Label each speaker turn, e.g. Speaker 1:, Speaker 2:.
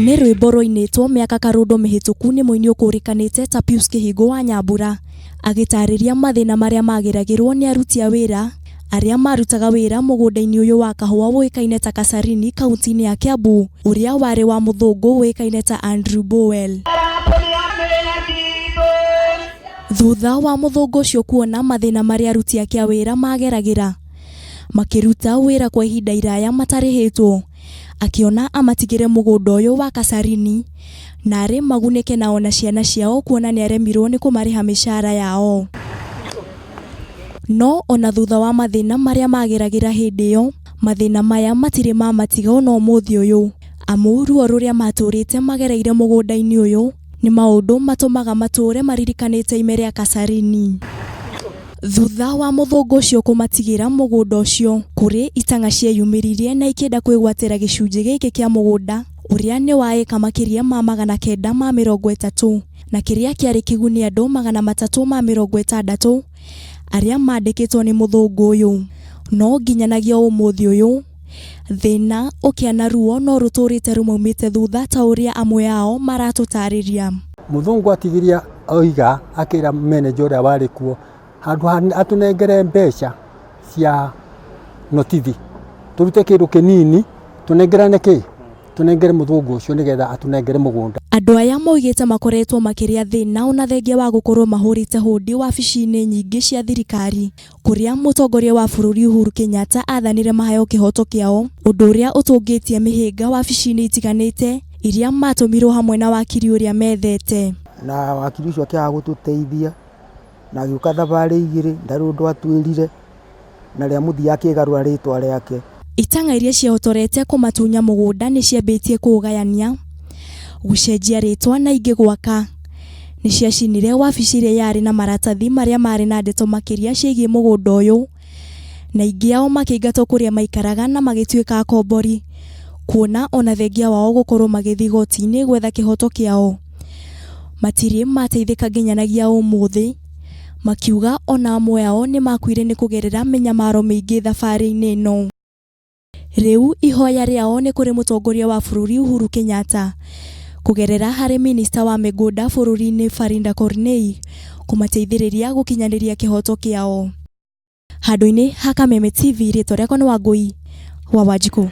Speaker 1: Nĩ rwĩmbo rwainĩtwo mĩaka karũndo mĩhĩtũku nĩ mũini ũkũrĩkanĩte ta Pius Kĩhingo wa Nyambura agĩtarĩria mathĩna marĩa mageragĩrwo nĩ aruti a wĩra arĩa marutaga wĩra mũgũnda-inĩ ũyũ wa kahũa ũĩkaine ta Kasarini kaunti-inĩ ya Kiambu ũrĩa warĩ wa mũthũngũ ũĩkaine ta Andrew Bowell. Thutha wa mũthũngũ ũcio kuona mathĩna marĩa aruti ake a wĩra mageragĩra makĩruta wĩra kwa ihinda iraya matarĩhĩtwo, akĩona amatigĩre mũgũnda ũyũ wa Kasarini narĩ magunĩke nao na ciana ciao kuona nĩaremirwo nĩ kũmarĩha mĩcara yao. No ona thutha wa mathĩna marĩa mageragĩra hĩndĩ ĩyo, mathĩna maya matirĩ mamatiga ona ũmũthĩ ũyũ, amu ruo rũrĩa matũrĩte magereire mũgũnda-inĩ ũyũ nĩ maũndũ matũmaga matũre maririkanĩte ime rĩa Kasarini. Thutha wa mũthũngũ ũcio kũmatigĩra mũgũnda ũcio, kũrĩ itang'a cieyumĩririe na ikĩenda kwĩgwatĩra gĩcunjĩ gĩkĩ kĩa mũgũnda ũrĩa nĩ wa ĩka makĩria ma 930 na kĩrĩa kĩarĩ kĩguni andũ 360 arĩa mandĩkĩtwo nĩ mũthũngũ ũyũ. No nginyanagia ũmũthĩ ũyũ, thĩna, ũkĩa na ruo no rũtũrĩte rũmaumĩte thutha ta ũrĩa amwe ao maratũtarĩria.
Speaker 2: Mũthũngũ atigirie oiga akĩra manager ũrĩa warĩ kuo handũ ha atũnengere mbeca cia notithi tũrute kĩndũ kĩnini tũnengerane kĩ tũnengere mũthũngũ ũcio nĩgetha atũnengere mũgũnda.
Speaker 1: Andũ aya maugĩte makoretwo makĩrĩa thĩna ona thengia wa gũkorwo mahũrĩte hũndi wabici-inĩ nyingĩ cia thirikari kũrĩa mũtongoria wa bũrũri Uhuru Kenyatta athanire maheo kĩhoto kĩao, ũndũ ũrĩa ũtũngĩtie mĩhĩnga wabici-inĩ itiganĩte iria matũmirwo hamwe na wakiri ũrĩa methete.
Speaker 3: Na wakiri ũcio akĩaga gũtũteithia na agĩũka thabarĩ igĩrĩ ndarĩ ũndũ atwĩrire na rĩa mũthia akĩgarũra rĩtwa rĩake.
Speaker 1: Itang'a iria ciehotorete kũmatunya mũgũnda nĩ ciambĩtie kũũgayania, gũcenjia rĩtwa na ingĩ gwaka. Nĩ ciacinire wabici ĩrĩa yarĩ na maratathi marĩa marĩ na ndeto makĩria ciĩgiĩ mũgũnda ũyũ, na aingĩ ao makĩingatwo kũrĩa maikaraga na magĩtuĩka akombori, kuona ona thengia wao gũkorwo magĩthiĩ igoti-inĩ gwetha kĩhoto kĩao, matirĩ mateithĩka nginyanagia ũmũthĩ, makiuga ona amwe ao nĩ makuire nĩ kũgerera mĩnyamaro mĩingĩ thabarĩ-inĩ ĩno. Rĩu ihoya rĩao nĩ kũrĩ mũtongoria wa bũrũri Uhuru Kenyatta kũgerera harĩ minista wa mĩgũnda bũrũri-inĩ Farinda Kornei kũmateithĩrĩria gũkinyanĩria kĩhoto kĩao. Handũ-inĩ ha Kameme TV rĩtwa rĩakwa nĩ Wangũi wa Wanjikũ.